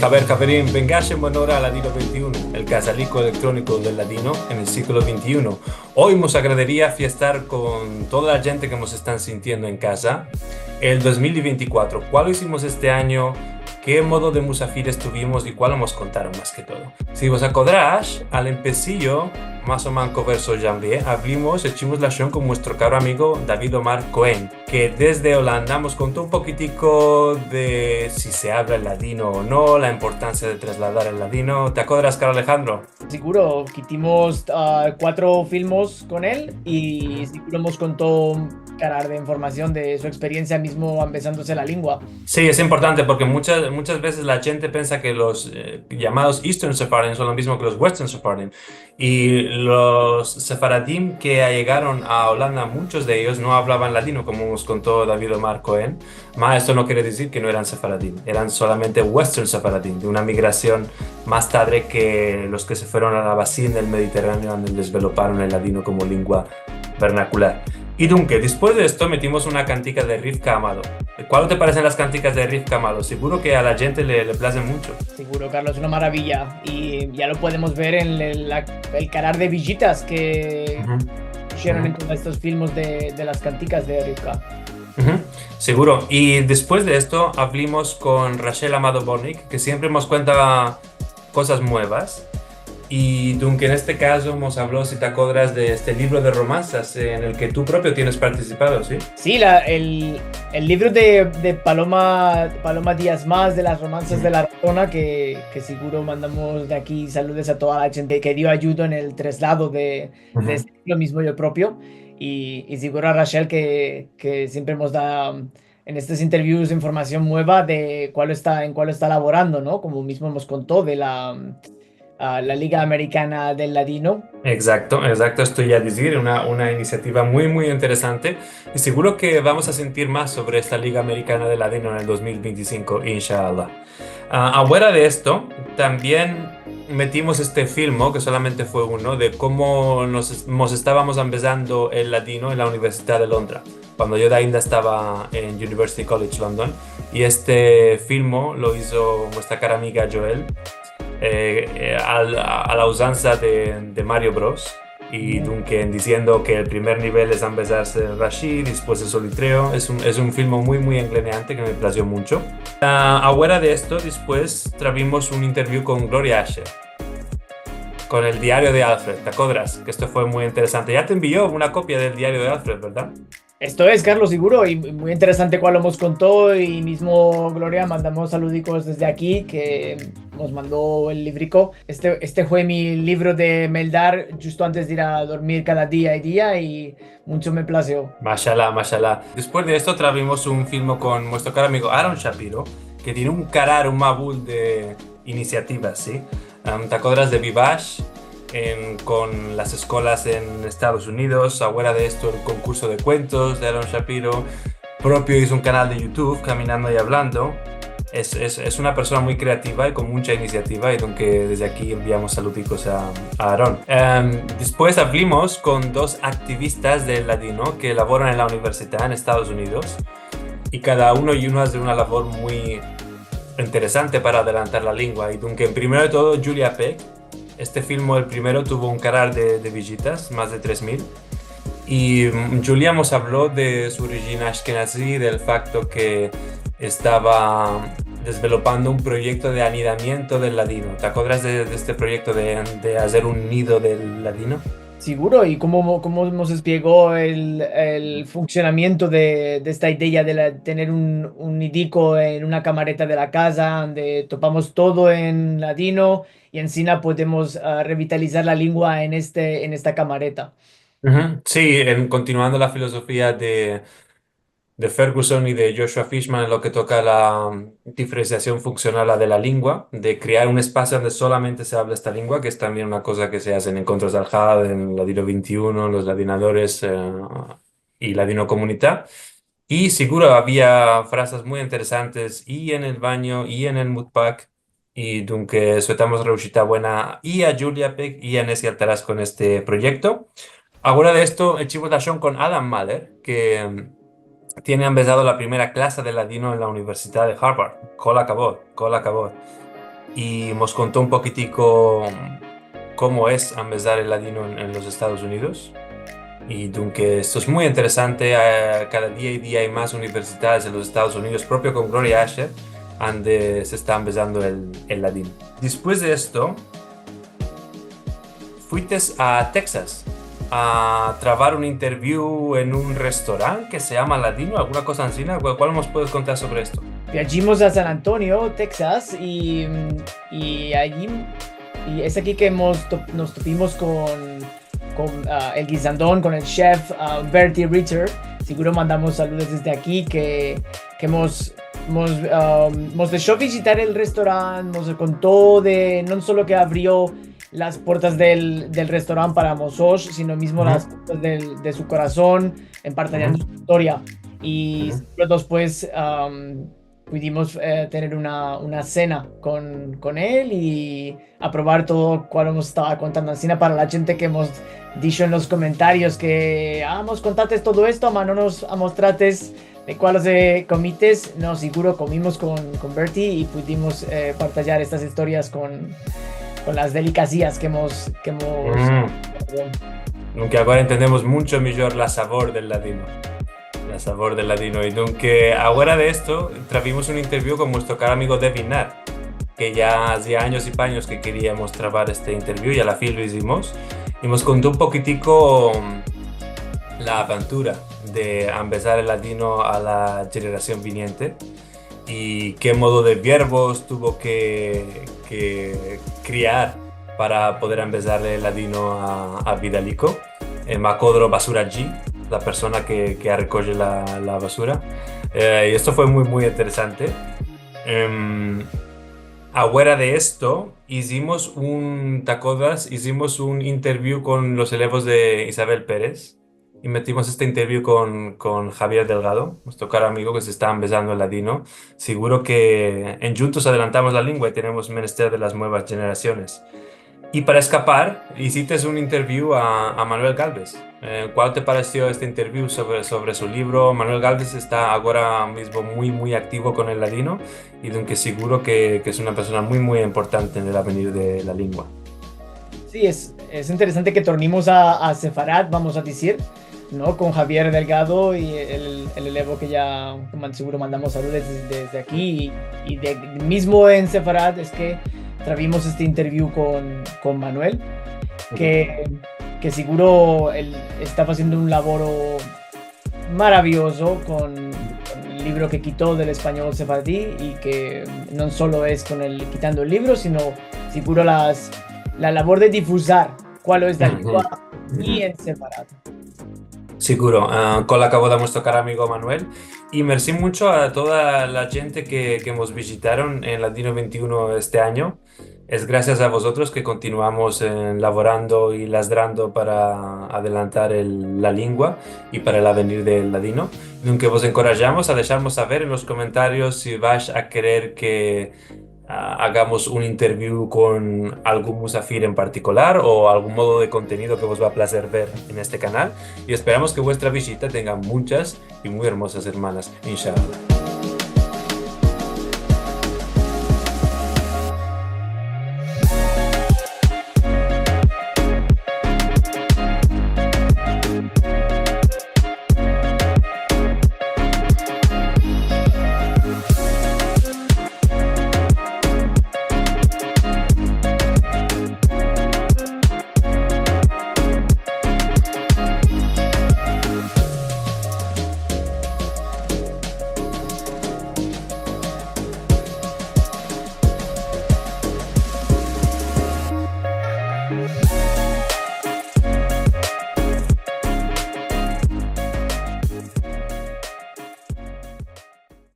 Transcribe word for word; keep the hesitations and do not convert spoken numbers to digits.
Haver, haverim, vengash en buena ora a Ladino vente i uno, el kazaliko elektroniko del ladino en el siglo vente i uno. Oy mos agradaria fiestar kon toda la djente ke mos estan sintiendo en kaza el dos mil vente i kuatro. Kualo izimos este anyo? Ke modo de musafir estuvimos i kualo mos kontaron mas ke todo? Si vos akodrash, al empesiyo, mas o manko verso janvier, avlimos, echimos lashon kon muestro karo amigo David Omar Cohen, ke desde Olanda mos konto un pokitiko de si se avla el ladino o no, la importansia de trasladar el ladino. Te akodras, karo Alejandro? Siguro, ke izimos, a, kuatro filmos kon el i siguro mos konto un karar de informasion de su eksperiensia mizmo ambezandose la lengua. Si, es importante porke muchas, muchas vezes la djente pensa ke los, e, yamados Eastern Sephardim son lo mizmo ke los Western Sephardim. I los sefaradim ke ayegaron a Olanda, munchos de eyos no avlavan ladino, komo mos konto David Omar Cohen. Ma esto no kere dizir ke no eran sefaradim, eran solamente Western Sephardim, de una migrasion mas tadre ke los ke se fueron al abastin del Mediterraneo, ande desveloparon el ladino komo lengua vernakular. I dunke, despues de esto metimos una kantika de Rivka Amado. Kualo te paresen las kantikas de Rivka Amado? Siguro ke a la djente le, le plazen muncho. Siguro, Carlos, una maraviya. I ya lo podemos ver en el, la, el karar de vijitas ke pusieron en todos estos filmos de, de las kantikas de Rivka. Siguro. I despues de esto avlimos kon Rachel Amado Bortnick, ke siempre mos kuenta kozas muevas. I dunke en este kazo mos avlo, si te akodras, de este livro de romansas en el ke tu propio tienes partisipado, si? Si, la, el, el livro de, de Paloma, Paloma Diaz Mas, de las romansas de la Ratona, ke, ke siguro mandamos de aki saludos a toda la djente ke dio ayudo en el traslado de, de este livro, mizmo yo propio. I, i siguro a Rachel ke, ke siempre mos da, en estos interviews, informasion mueva de kualo esta, en kualo esta lavorando, no? Komo mizmo mos konto de la, a, la Liga Amerikana del Ladino. Egzakto, egzakto, esto ya dizir, una, una inisiativa muy, muy interesante. I siguro ke vamos a sintir mas sovre esta Liga Amerikana del Ladino en el dos mil vente i sinko, inshallah. A, afuera de esto, tambien metimos este filmo, ke solamente fue uno, de komo mos es-, mos estavamos ambezando el ladino en la Universidad de Londra, kuando yo ainda estava en University College London, i este filmo lo izo muestra kara amiga Joel, e, e, al, a la uzansa de, de Mario Bros. I dunke en diziendo ke el primer nivel es ambezarse Rashi, despues el solitreo. Es un, es un filmo muy, muy engleneante ke me plazio muncho. A, afuera de esto, despues tuvimos un interview kon Gloria Asher, kon el Diario de Alfred, te akodras? Ke esto fue muy interesante. Ya te envio una kopia del Diario de Alfred, verdad? Esto es, Carlos, siguro, i muy interesante kualo mos konto, i mizmo Gloria, mandamos saludikos desde aki, ke mos mando el livriko. Este, este fue mi livro de meldar djusto antes de ir a dormir kada dia i dia, i muncho me plazio. Mashallah, mashallah. Despues de esto, tuvimos un filmo kon muestro karo amigo Aaron Shapiro, ke tiene un karar, un mavul de inisiativas, si? Am, te akodras de Vivash, em, kon las eskolas en Estados Unidos, afuera de esto el konkurso de kuentos de Aaron Shapiro, propio izo un kanal de YouTube, Kaminando i Avlando. Es, es, es una persona muy kreativa i kon muncha inisiativa, i dunke desde aki enviamos saludikos a, a Aaron. Em, despues avlimos kon dos aktivistas del ladino ke lavoran en la universidad en Estados Unidos, i kada uno i una aze una lavor muy interesante para adelantar la lengua. I dunke, en primero de todo, Julia Peck. Este filmo, el primero, tuvo un karar de, de vijitas, mas de tres mil. I, mm, Julia mos avlo de su orijin ashkenazi, del fakto ke estava desvelopando un proyekto de anidamiento del ladino. Te akodras de, de este proyekto de, de azer un nido del ladino? Siguro, i komo, komo mos espligo el, el funksionamiento de, de esta idea de la, tener un, un nidiko en una kamareta de la kaza, ande topamos todo en ladino, i ansina podemos, a, revitalizar la lengua en este, en esta kamareta. Si, en, kontinuando la filozofia de, de Ferguson i de Joshua Fishman en lo ke toka la, mm, diferensiasion funksional de la lengua, de krear un espasio ande solamente se avla esta lengua, ke es tambien una koza ke se aze en Enkontros Dalhad, en Ladino vente i uno, en Los Ladinadores, e, i Ladinokomunita. I siguro avia frazas muy interesantes i en el banyo i en el mutpak, i dunke suetamos reushita buena i a Julia Peck i a Nessi Altaras kon este proyekto. Agora de esto, echimos lashon kon Adam Mahler, ke, mm, tiene ambezado la primera klasa de ladino en la Universidad de Harvard. Kol hakavod, kol hakavod. i mos konto un pokitiko komo es ambezar el ladino en, en los Estados Unidos. I dunke esto es muy interesante. Eh, kada dia i dia ay mas universidades en los Estados Unidos, propio kon Gloria Asher, ande se esta ambezando el, el ladino. Despues de esto, fuites a Texas a travar un interview en un restorant ke se yama Ladino, alguna koza ansina. Kual, kual mos puedes kontar sovre esto? Viajimos a San Antonio, Texas, i, i ayi, i es aki ke mos to-, mos topimos kon, kon, ah, el gizandon, kon el shef, ah, Bertie Ritter. Siguro mandamos saludos desde aki, ke, ke mos, mos, ah, mos desho vijitar el restorant, mos konto de, no solo ke avrio las puertas del, del restorant para mozotros, sino mizmo las puertas del, de su korason, en partayando su istoria. I siguro despues, am, pudimos, eh, tener una, una sena kon, kon el i aprovar todo kual mos estava kontando. Ansina para la djente ke mos disho en los komentarios ke, "Ah, mos kontates todo esto, ma no mos amostrates de kual se komites", no, siguro komimos kon, kon Bertie i pudimos, eh, partayar estas istorias kon, kon las delikazias ke mos, ke mos... Aunke agora entendemos muncho mijor la savor del ladino. La savor del ladino. I dunke agora de esto, travimos un interview kon muestro karo amigo Devin Naar, ke ya azia anyos i panyos ke keriamos travar este interview, i a la fin lo izimos. I mos konto un pokitiko, mm, la aventura de ambezar el ladino a la jenerasion viniente i ke modo de verbos tuvo ke, ke kriar para poder ambezarle el ladino a, a Vidaliko. Eh, Makodro Basura G, la persona ke, ke arrekoje la, la basura. Eh, i esto fue muy, muy interesante. Em, afuera de esto, izimos un, te akodas? Izimos un interview kon los elevos de Isabel Perez. I metimos este interview kon, kon Javier Delgado, muestro karo amigo ke se esta ambezando el ladino. Siguro ke endjuntos adelantamos la lengua i tenemos menester de las muevas jenerasiones. I para eskapar, izites un interview a, a Manuel Galvez. Eh, kual te paresio este interview sovre, sovre su livro? Manuel Galvez esta agora mizmo muy, muy aktivo kon el ladino i dunke siguro ke, ke es una persona muy, muy importante en el avenir de la lengua. Si, es, es interesante ke tornimos a, a Sefarad, vamos a dizir, no? Kon Javier Delgado i el, el elevo ke ya, ke man-, siguro mandamos saludos desde, desde aki i, i de, mizmo en Sefarad es ke travimos este interview kon, kon Manuel, ke, ke siguro el esta aziendo un lavoro maraviyozo kon, kon el livro ke kito del espanyol sefaradi i ke no solo es kon el, kitando el livro, sino siguro las, la lavor de difuzar kual es la lengua i en Sefarad. Siguro, ah, kon la kavod a muestro karo amigo Manuel. I mersi muncho a toda la djente ke, ke mos vijitaron en Ladino vente i uno este anyo. Es grasias a vozotros ke kontinuamos, eh, lavorando i ladrando para adelantar el, la lengua i para el avenir del ladino. Dunke vos enkorajamos a desharmos saver en los komentarios si vash a kerer ke, ah, agamos un interview kon algun musafir en partikular o algun modo de kontenido ke vos va a plazer ver en este kanal. I esperamos ke vuestra vijita tenga munchas i muy ermozas semanas, inshallah.